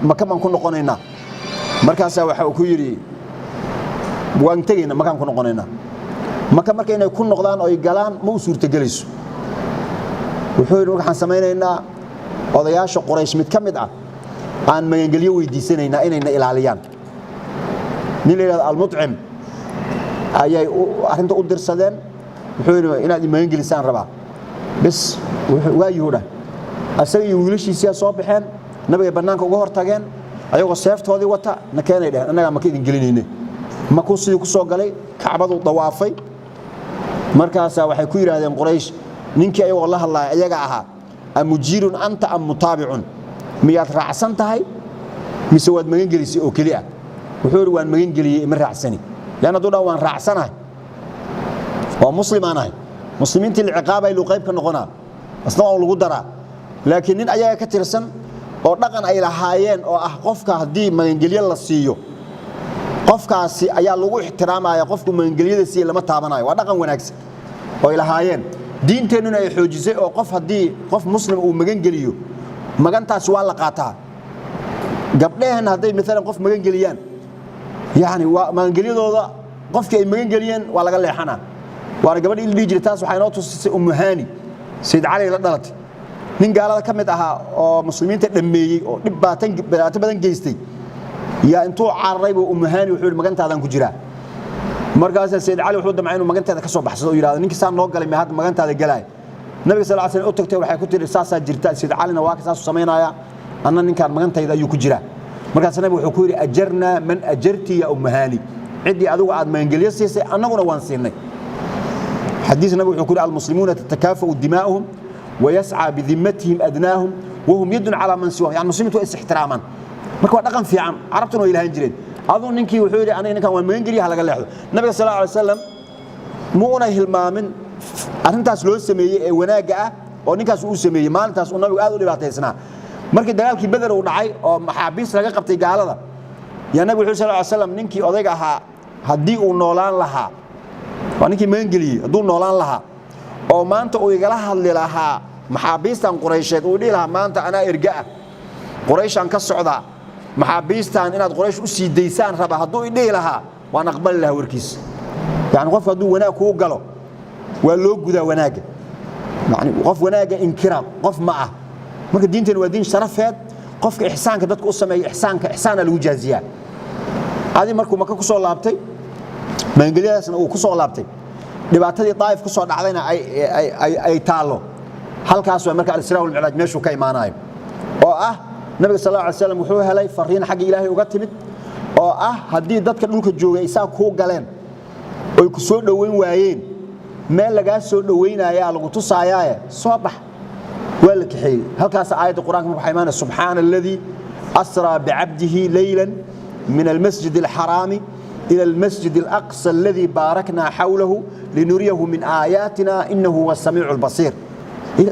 Maka baan ku noqonaynaa. Markaasaa waxa uu ku yidhi, waan tegaynaa, makaan ku noqonaynaa. Maka marka inay ku noqdaan oo ay galaan ma u suurtogelayso. Wuxuu yidhi, waxaan samaynaynaa, odayaasha Quraysh mid ka mid ah aan magangelyo weydiisanaynaa inayna ilaaliyaan. Nin la yidhahdo Almucim ayay arrinta u dirsadeen. Wuxuu yidhi, inaad i magangelisaan rabaa. Bes, waa yuhudha. Asaga iyo wiilashiisiyaa soo baxeen, nabigay bannaanka uga hor tageen ayagoo seeftoodii wata. Na keenay dheheen, annagaa maka idin gelinayne. Makuu sidii ku soo galay, Kacbaduu dawaafay. Markaasaa waxay ku yidhaahdeen Quraysh, ninkii ayagoo la hadlaaya ayaga ahaa, amujiirun anta am mutaabicun? Miyaad raacsan tahay mise waad magangelisay oo keli ah? Wuxuu yidhi, waan magangeliyey, ma raacsani. Leanna hadduu dhan waan raacsanahay oo muslim aan ahay, muslimiintii la ciqaabay luu qayb ka noqonaa, asna waa lagu daraa. Laakiin nin ayaga ka tirsan oo dhaqan ay lahaayeen oo ah, qofka haddii magangelyo la siiyo, qofkaasi ayaa lagu ixtiraamaya, qofku magangelyada siiye lama taabanayo. Waa dhaqan wanaagsan oo ay lahaayeen, diinteennuna ay xoojisay, oo qof haddii qof muslim uu magangeliyo, magantaasi waa la qaataa. Gabdhaheenna hadday maalan qof magangeliyaan, yani waa magangelyadooda, qofkii ay magangeliyeen waa laga leexanaa. Waana gabadhii la dhihi jiray. Taas waxaa inoo tusisay Umuhani, Sayid Cali la dhalatay. Nin gaalada ka mid ahaa oo muslimiinta dhammeeyey oo dhibaato badan geystay yaa intuu cararay buu Umuhani wuxuu yidhi, magantaadan ku jiraa. Markaasaa Sayid Cali wuxuu damcay inuu maganteeda ka soo baxsado oo yidhahdo, ninkii saa noo galay, ma hadda magantaada galaay? Nabiga sal ly slam u tagtay, waxay ku tiri, saasaa jirta, Sayid Calina waa ka saasuu samaynaya, anna ninkaan magantayda ayuu ku jiraa. Markaas nabigu wuxuu ku yidhi, ajarnaa man ajarti ya Umuhani. Ciddii adigu aad magangelyo siisay, annaguna waan siinay. Xadiis nabigu wuxuu ku yidhi, almuslimuuna tatakaafa'u dimaa'uhum wayascaa bidimmatihim adnaahum. Wahum yadun calaa man siwaahum, yani muslimiintu waa is ixtiraamaan. Marka waa dhaqan fiican, carabtuna way lahaan jireen. Aduu ninkii wuxuu yidhi, aniga ninkan waan magangeliya, ha laga leexdo. Nabiga sal alla alay wasalam muuna hilmaamin arrintaas loo sameeyey ee wanaagga ah oo ninkaas uu sameeyey. Maalintaas uu nabigu aad u dhibaataysnaa, markii dagaalkii Beder uu dhacay oo maxaabiis laga qabtay gaalada, yaa nabigu wuxuu sal ly slam ninkii odayga ahaa haddii uu noolaan lahaa, waa ninkii magangeliyey, hadduu noolaan lahaa oo maanta uu igala hadli lahaa maxaabiistan Quraysheed, uu dhihi lahaa, maanta anaa erga ah, Qurayshaan ka socdaa, maxaabiistan inaad Quraysh u sii daysaan raba, hadduu idhihi lahaa, waan aqbali lahaa warkiisa. Yani qofku hadduu wanaag kuu galo, waa loo gudaa wanaagga. Yani qof wanaagga inkira qof ma ah. Marka diinteenu waa diin sharafeed. Qofka ixsaanka dadka u sameeya, ixsaanka ixsaana lagu jaaziyaa. Adi markuu Maka ku soo laabtay, magangelyadaasna uu ku soo laabtay, dhibaatadii Daa'if ku soo dhacdayna ay taallo, halkaas waa marka al-Israa wal-Micraaj meeshuu ka imaanayo, oo ah nabiga sal alla alay slam wuxuu helay fariin xagga Ilaahay uga timid, oo ah haddii dadka dhulka joogay isaa kuu galeen oy ku soo dhoweyn waayeen, meel lagaa soo dhowaynayaa lagu tusaayaaye, soo bax. Waa la kaxeeyey. Halkaas aayadda Qur-aanka marka waxaa imaanaya, subxaana alladii asraa bicabdihi leylan min almasjid alxaraami ila almasjid alaqsa aladii baaraknaa xawlahu linuriyahu min aayaatina inahu huwa samiicu albasiir.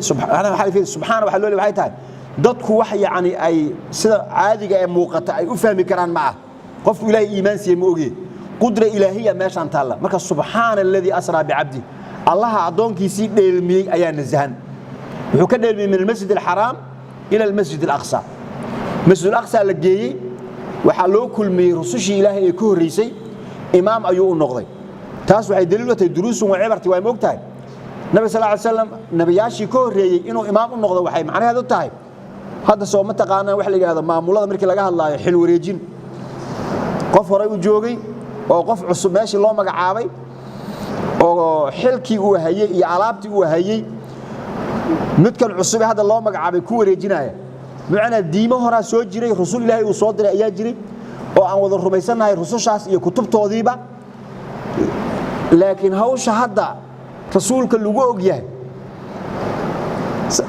Subxaana waxaa loo leeyahay waxay tahay dadku wax yacni ay sida caadiga ee muuqata ay u fahmi karaan ma ah. Qofku Ilaahay iimaan siiyey ma ogee, qudra ilaahiya meeshaan taalla. Marka subxaana aladii asraa bicabdi, Allaha addoonkiisii dheelmiyey ayaa nasahan. Wuxuu ka dheelmiyey min almasjid alxaraam ila almasjid alaqsa. Masjid alaqsa la geeyey, waxaa loo kulmiyey rusushii Ilaahay ee ka horreysay, imaam ayuu u noqday. Taas waxay daliil u tahay duruusun wa cibarti. Waa moog tahay nabi sal ly slam nabiyaashii ka horreeyey inuu imaam u noqdo. Waxay macnaheedu tahay, hadda soo ma taqaanaan wax la yidhahdo maamulada markii laga hadlaayo xil wareejin, qof horay u joogay oo qof cusub meeshii loo magacaabay oo xilkii uu hayey iyo alaabtii uu hayey midkan cusub ee hadda loo magacaabay ku wareejinaya. Bimacnaa diimo horaa soo jiray, rusul Ilaahay uu soo diray ayaa jiray oo aan wada rumaysannahay rusushaas iyo kutubtoodiiba, laakiin hawsha hadda rasuulka lagu og yahay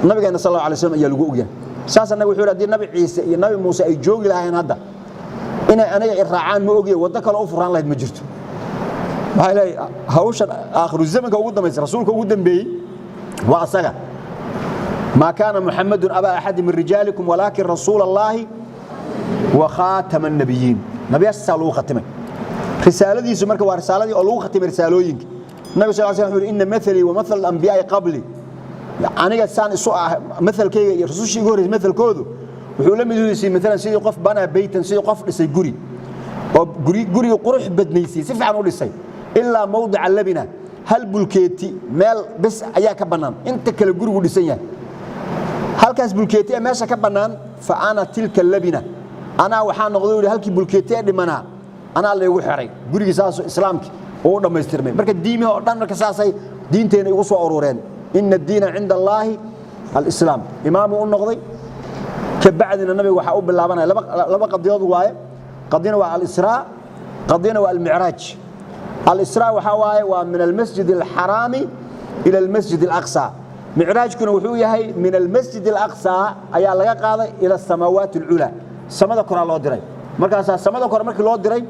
nabigeena sal alla alay slam ayaa lagu og yahay. Saas annaga wuxuu yidhi, haddii Nabi Ciise iyo Nabi Muuse ay joogi lahayn hadda, inay aniga i raacaan ma ogiye, waddo kale u furaan lahayd ma jirto. Maxaa leeyahay, hawshan aakhiru zamanka ugu dambaysa rasuulka ugu dambeeyey waa asaga. ما كان محمد أبا أحد من رجالكم ولكن رسول الله وخاتم النبيين. Nabiyaashaa lagu khatimay risaaladiisu. Marka waa risaaladii oo lagu khatimay risaalooyinka. Nabi sal slam wuxuu yidhi, إن مثلي ومثل الأنبياء قبلي, aniga saan isu ah, mathalkayga iyo rusushii igu horreysay mathalkoodu wuxuu la mid yahay maalan sidii qof بنى بيتا, sidii qof dhisay guri oo guri guriga qurux badnaysay, si fiican u dhisay, إلا موضع لبنة, hal bulkeeti meel bes ayaa ka bannaan, inta kale gurigu dhisan yahay, halkaas bulkeeti ee meesha ka bannaan, فأنا تلك اللبنة, anaa waxaa noqday yidhi halkii bulkeeti ee dhimanaa anaa laygu xiray gurigii. Saasoo islaamkii oo u dhammaystirmay. Marka diimihi oo dhan marka saasay diinteena igu soo urureen. إن الدين عند الله الإسلام. Imaamuu u noqday. Kabacdina nabiga waxaa u bilaabanaya laba qadiyood waaye. Qadiyana waa alisraa, qadiyana waa almicraaj. Alisraa waxaa waaye waa min almasjid alxaraami ila almasjid alaqsa. Micraajkuna wuxuu yahay min almasjid alaqsa ayaa laga qaaday ila asamaawaat alculaa, samada koraa loo diray. Markaasaa samada kore markii loo diray,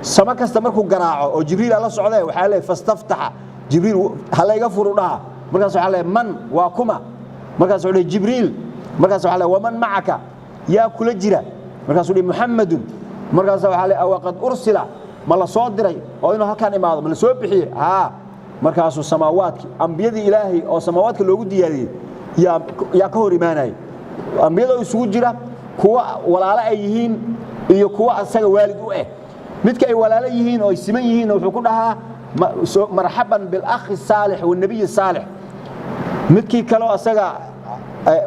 samo kasta markuu garaaco oo Jibriil la socdee, waxaa leeyahay, فاستفتح جبريل, halayga furu dhaha. Markaas waxaa leeyahay, من, waa kuma? Markaas wuxuu leeyahay, Jibriil. Markaas waxaa leeyahay, ومن معك, yaa kula jira? Markaasuu dhihi, محمد. Markaas waxaa leeyahay, أوقد أرسل, ma la soo diray oo inuu halkaan imaado ma la soo bixiyey? Haa. Markaasuu samaawaadkii ambiyadii Ilaahay oo samaawaadka loogu diyaariyey yaa ka hor imaanayay, ambiyada oo isugu jira kuwa walaalo ay yihiin iyo kuwa asaga waalid u eh. Midka ay walaalo yihiin oo ay siman yihiin wuxuu ku dhahaa, مرحبا بالأخ الصالح والنبي الصالح. Midkii kaleo asaga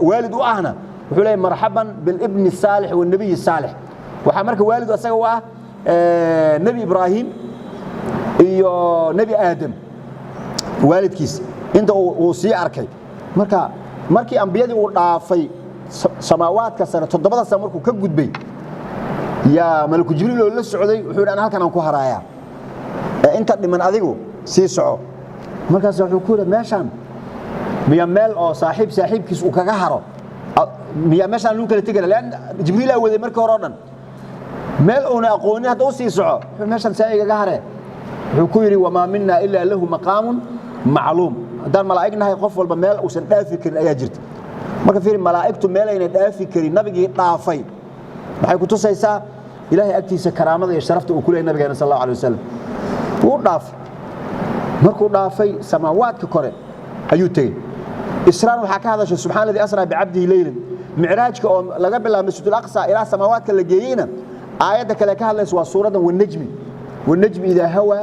waalid u ahna wuxuu leeyahay, مرحبا بالابن الصالح والنبي الصالح. Waxaa marka waalid asaga u ah Nebi Ibraahim iyo Nebi Aadam waalidkiis inta uu sii arkay. Marka markii ambiyadii uu dhaafay samaawaadka sare, toddobada sano markuu ka gudbay, yaa malaku Jibriil oo la socday wuxuu yidhi, ana halkan aan ku haraayaa ee inta dhiman adigu sii soco. Markaas wuxuu ku yidhi, meeshaan miya meel oo saaxiib saaxiibkiis uu kaga haro? Miyaa meeshaan lagu kala tegala? Lan Jibriil aa waday markii hore oo dhan, meel uuna aqoonin hadda u sii soco, wuxuu meeshan saa igaga hare. Wuxuu ku yidhi: "Wamaa minna ilaa lahu maqaamun macluum." Haddaan malaa'ig nahay, qof walba meel uusan dhaafi karin ayaa jirta. Marka fiiri, malaa'igtu meel ayna dhaafi karin nabigii dhaafay, maxay ku tusaysaa? Ilaahay agtiisa karaamada iyo sharafta uu ku leeyahay nabigeena sal Allahu alay wasalam. Wuu dhaafay. Markuu dhaafay, samaawaadka kore ayuu tegey. Israan waxaa ka hadashay: "Subxana alladii asraa bicabdihi leylan." Micraajka oo laga bilaabo Masjid Alaqsa ilaa samaawaadka la geeyeyna, aayadda kale ka hadlaysa waa suuraddan Wanajmi: "والنجم إذا هوى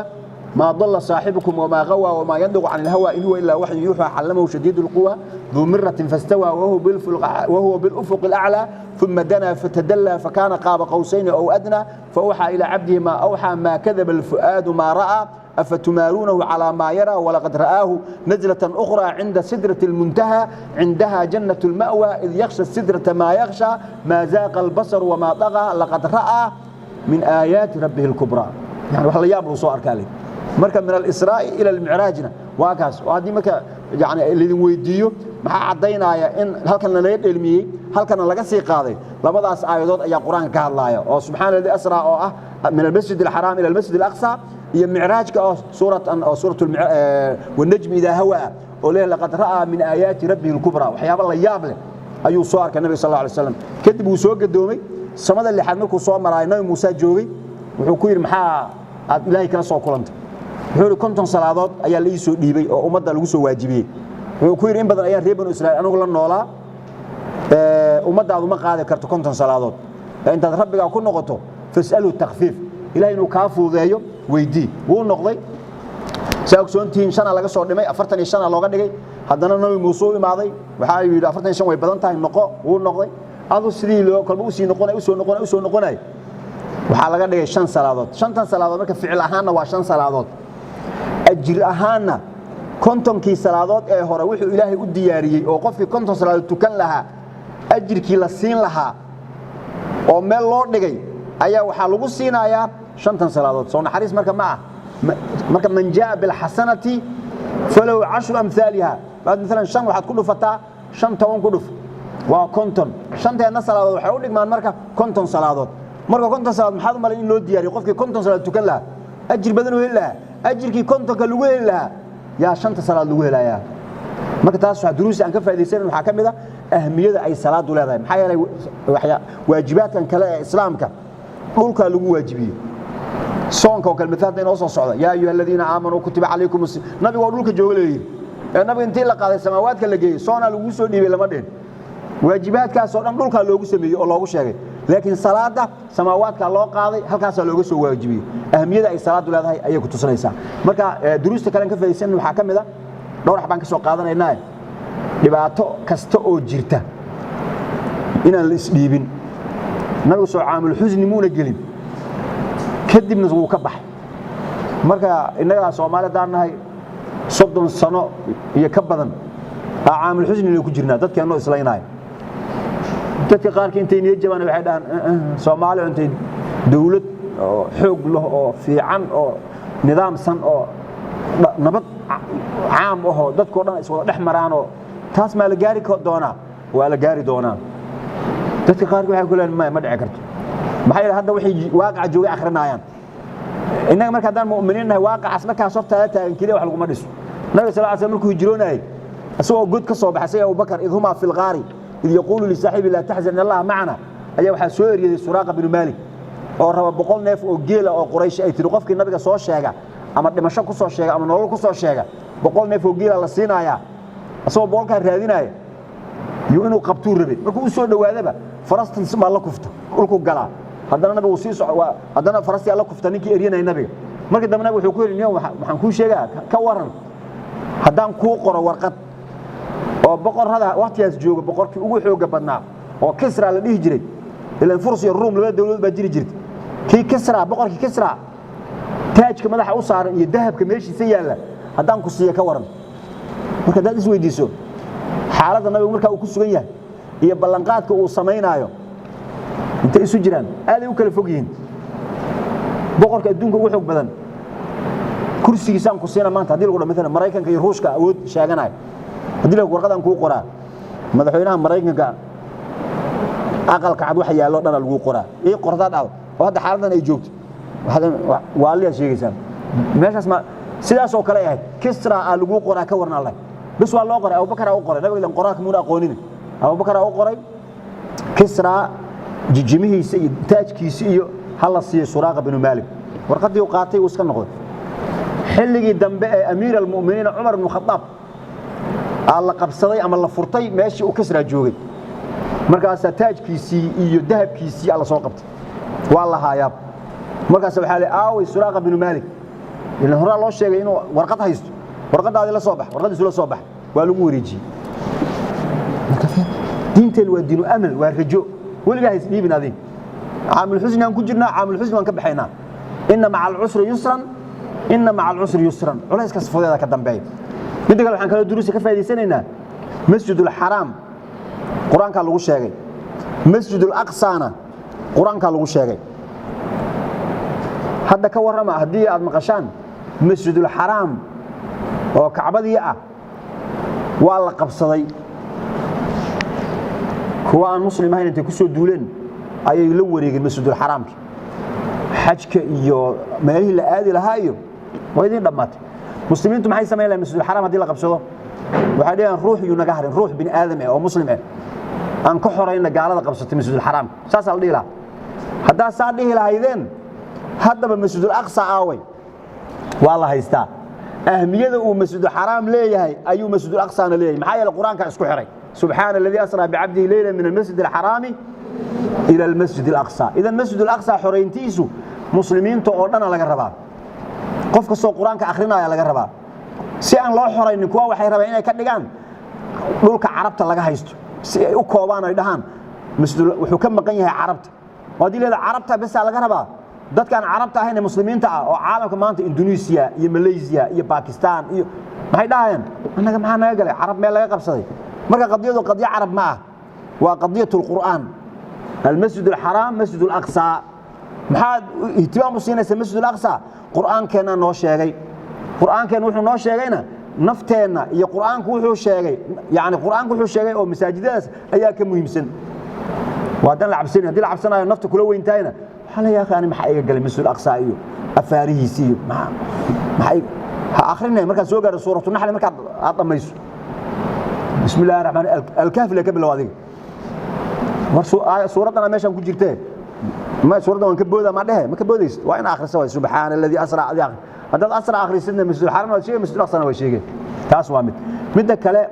ما ضل صاحبكم وما غوى وما ينطق عن الهوى إن هو إلا وحي يوحى علمه شديد القوى ذو مرة فاستوى وهو بالأفق الأعلى ثم دنا فتدلى فكان قاب قوسين أو أدنى فأوحى إلى عبده ما أوحى ما كذب الفؤاد ما رأى أفتمارونه على ما يرى ولقد رآه نزلة أخرى عند سدرة المنتهى عندها جنة المأوى إذ يغشى السدرة ما يغشى ما زاغ البصر وما طغى لقد رأى من آيات ربه الكبرى. Yani wax la yaab luu soo arkaa leh. Marka min alisraa'i ila almicraajna waa kaas. Oo haddii marka yani laydin weydiiyo maxaa caddaynaya in halkana laga dheelmiyey, halkana laga sii qaaday, labadaas aayadood ayaa Qur-aanka ka hadlaaya, oo subxaana alladii asraa oo ah min almasjid alxaraam ila almasjid alaqsa, iyo micraajka oo suuratan oo suurat والنجم إذا هوى oo leeyahay: "لقد رأى من آيات ربه الكبرى." Waxyaabo la yaab leh ayuu soo arkay nabiga sal Allahu alay wasalam. Kadib wuu soo gadoomay. Samada lixaad markuu soo maraayo, Nabi Muuse joogay. Wuxuu ku yidhi: "Maxaa aad Ilaahay kala soo kulantay?" Wuxuu yidhi: 50 salaadood ayaa la ii soo dhiibay oo ummadda lagu soo waajibiyey. Wuxuu ku yidhi: "In badan ayaan reer Banu Israa'iil anigu la noolaa, ummaddaadu ma qaadi karto 50 salaadood. Intaad Rabbigaa ku noqoto, فاسأله التخفيف, Ilahay inuu kaa fududeeyo weydii." Wuu noqday. Saa ogsoontihiin, shana laga soo dhimay, 45a looga dhigay. Haddana Nabi Muuse u imaaday, waxaa yidhi: "45 way badan tahay, noqo." Wuu noqday. Adu sidii loo kolba usii noqonay, usoo noqonay, usoo noqonay, waxaa laga dhigay shan salaadood. Shantan salaadood marka ficil ahaanna waa shan salaadood, ajir ahaanna 50kii salaadood ee hore wuxuu Ilaahay u diyaariyey oo qofkii 50 salaadood tukan lahaa ajirkii la siin lahaa oo meel loo dhigay ayaa waxaa lagu siinayaa shantan salaadood. Soo naxariis marka ma ah? Marka من جاء بالحسنة فله عشر أمثالها. Baad maalan shan waxaad ku dhufataa shan, 10 ku dhuf, waa 50. Shanteedna salaadood waxay u dhigmaan marka 50 salaadood. Marka 50 salaadood maxaad u malay in loo diyaariyo? Qofkii 50 salaadood tukan lahaa ajir badan u heli lahaa. Ajirkii 50ka lagu heli lahaa yaa shanta salaad lagu helayaa. Marka taas waa duruus aan ka faa'iidaysanan. Waxaa ka mid ah ahmiyada ay salaadu leedahay. Maxaa yeelay, waajibaadkan kale ee Islaamka dhulkaa lagu waajibiyey. Soonka oo kale miaal hadda inoo soo socda: "يا أيها الذين آمنوا كتب عليكم." Nabiga oo dhulka jooga leeyihi ee nabiga intii la qaaday samaawaadka la geeyey, soonaa lagu soo dhiibay lama dhihin. Waajibaadkaasoo dhan dhulkaa loogu sameeyey oo loogu sheegay, laakiin salaada samaawaadka loo qaaday, halkaasaa looga soo waajibiyey. Ahmiyada ay salaadu leedahay ayay ku tusinaysaa. Marka duruusta kale aan ka faa'iidaysan waxaa ka mid a, dhowr wax baan ka soo qaadanaynaa: dhibaato kasta oo jirta inaan la isdhiibin. Nabigu soo caamul xusni muuna gelin, kadibna wuu ka baxay. Marka innagaa Soomaali haddaan nahay, 30 sano iyo ka badan aa caamul xusnina ku jirnaa, dadkeennoo islaynaayo. Dadka qaarkii intay niyad jabaan waxay dhahaan: "Soomaali intay dawlad oo xoog leh oo fiican oo nidaamsan oo nabad caam ahoo dadkao dhan is wada dhex maraanoo, taas maa la gaari doonaa?" Waa la gaari doonaa. Dadka qaarkii waxay ku leeyihin: "Maya, ma dhici karto." Maxaa yeele, hadda waxay waaqaca joogay akhrinayaan. Innaga marka haddaan mu'miniin nahay, waaqacaas markaas hortaada taagan keliya wax laguma dhiso. Nabiga sal ly slam markuu hijroonayay, isagoo god ka soo baxay, isaga Abubakar, إذ هما في الغار إذ يقول لصاحبه لا تحزن إن الله معنا, ayaa waxaa soo eryaday Suraaqa binu Maalik oo raba 100 neef oo geela oo Quraysh ay tiri: qofkii nabiga soo sheega, ama dhimasho ku soo sheega ama nolol ku soo sheega, 100 neef oo geela la siinayaa. Isagoo 100kaa raadinaya iyo inuu qabtuu rabay, markuu u soo dhowaadaba farastan baa la kufta, dhulku galaa. Haddana nabigu sii soco, haddana farastii la kufta ninkii eryanaya nabiga. Markii dambe nabigu wuxuu ku yidhi: "Niyow, waxaan kuu sheegaa, ka waran haddaan kuu qoro warqad oo boqorrada waqtigaas jooga, boqorkii ugu xooga badnaa oo Kisra la dhihi jiray?" Ilaan Furs iyo Ruum labada dawladood baa jiri jirtay. Kii Kisra, boqorkii Kisra, taajka madaxa u saaran iyo dahabka meeshiisa yaalla haddaan ku siiya, ka waran? Marka haddaad is weydiiso xaaladda nabigu markaa uu ku sugan yahay iyo ballanqaadka uu samaynaayo intay isu jiraan, aaday u kala fog yihiin. Boqorka adduunka ugu xoog badan kursigiisaan ku siina maanta haddii lagu dhaho, maalan Maraykanka iyo Ruushka awood sheeganayo, haddii la warqadaan kuu qoraa, madaxweynaha Maraykanka Aqalka cad waxa yaallo dhan lagu qoraa. Ii qordaa dhacdo oo hadda xaaladan ay joogto, waaliyaa sheegaysaa meeshaas. Ma sidaas oo kale ahayd? Kisra aa lagu qoraa, ka warna Allah. Bas waa loo qoray, Abubakar aa u qoray. Nabiga qoraalka muuna aqoonin, Abubakar aa u qoray. Kisra jijimihiisa iyo taajkiisa iyo hala siiyo Suraaqa binu Maalik. Warqaddii uu qaatay, uu iska noqday. Xilligii dambe ee amiir almu'miniin Cumar ibnu Khadaab aa la qabsaday ama la furtay meeshii uu Kisra joogay. Markaasaa taajkiisii iyo dahabkiisii alla soo qabtay, waa la haayaa. Markaas waxaa la aaway Suraaqa binu Maalik? Ilan horaa loo sheegay inuu warqad haysto. Warqadaadii la soo bax. Warqadiisu la soo bax, waa lagu wareejiyey. Marka diinteen waa diinu amal, waa rajo. Weligaa hays dhiibin adig. Caamulxusni aan ku jirnaa, caamulxusni waan ka baxaynaa. Inna maca alcusri yusran, inna maca alcusri yusran. Culayskaas fudeeda ka dambeeya. Midda kale, waxaan kaloo duruusa ka faa'idaysanaynaa, Masjidulxaraam Qur-aankaa lagu sheegay, Masjidulaqsaana Qur-aankaa lagu sheegay. Hadda ka warrama haddii aad maqashaan Masjidulxaraam oo Kacbadii ah waa la qabsaday, kuwa aan Muslim ahayn intay ku soo duuleen ayay la wareegeen Masjidulxaraamki, xajka iyo meelihii la aadi lahaa iyo waa idiin dhammaatay. Muslimiintu maxay samayn lahayn Masjidulxaraam haddii la qabsado? Waxay dhaheen, ruux yuu naga harin, ruux bini aadam ah oo Muslim ah aan ka xorayna gaalada qabsatay Masjidulxaraamka. Saasaa la dhihi lahaa. Haddaa saa dhihi lahaydeen, haddaba Masjidul Aqsa aaway? Waa la haystaa. Ahmiyada uu Masjidulxaraam leeyahay ayuu Masjidul Aqsana leeyahay. Maxaa yeele, Qur-aanka isku xiray: subxaana alladii asraa bicabdihi leyla min almasjid alxaraami ila almasjid alaqsa. Idan Masjid alaqsa xorayntiisu muslimiinta oo dhana laga rabaa, qof kastoo Qur-aanka akhrinaya laga rabaa. Si aan loo xoraynin, kuwa waxay rabaan inay ka dhigaan dhulka Carabta laga haysto, si ay u koobaan, ay dhahaan wuxuu ka maqan yahay Carabta. Oo haddii leeda Carabta besaa laga rabaa, dadkaan Carabta ahayn ee Muslimiinta ah oo caalamka maanta, Indonesia iyo Malaysia iyo Bakistan iyo, maxay dhahayaan? Annaga maxaa naga galay Carab meel laga qabsaday? Marka qadiyadu qadiyo Carab ma ah, waa qadiyat alqur'aan. Almasjid alxaraam, Masjid alaqsa, maxaad ihtimaam u siinaysa Masjid alaqsa? Qur'aankeenna noo sheegay. Qur'aankeenna wuxuu noo sheegayna nafteenna iyo Qur'aanku wuxuu sheegay, yani Qur'aanku wuxuu sheegay oo masaajidadaas ayaa ka muhiimsan. Waa haddaan la cabsanayn. Haddii la cabsanayo, nafta kula weyntahayna, waxaa la yaaqay, ani maxaa iga galay Masjid alaqsa iyo afaarihiisi iyo maxaa? Ha akrinay. Markaad soo gaaro Suuratu Naxli, markaad aad dhammayso, bismi illahi raxmaan, Alkahfi le ka bilow adiga. War suuraddana meeshaan ku jirtee, ma suuraddan waan ka boodaa? Ma dhehe, ma ka boodaysid. Waa in akhrisa waay. Subxaana alladii asra adi akhri. Haddaad asra akhrisidna, Masjidul Xaram waad sheegay, Masjidul Aqsana waa sheegay. Taas waa mid. Midda kale,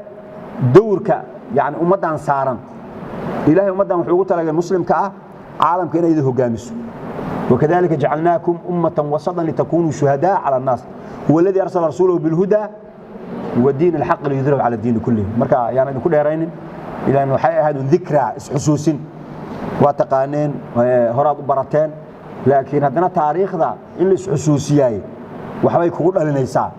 dowrka yani ummaddan saaran, Ilaahay ummaddan wuxuu ugu talagalay Muslimka ah caalamka inay idin hogaamiso. وكذلك جعلناكم أمة وسطا لتكونوا شهداء على الناس، هو الذي أرسل رسوله بالهدى ودين الحق ليظهره على الدين كله. Marka yaan idinku dheeraynin, ilaan waxay ahayd un dikra, isxusuusin. Waa taqaaneen, horaad u barateen, laakiin haddana taariikhda in la isxusuusiyaay waxbay kugu dhalinaysaa.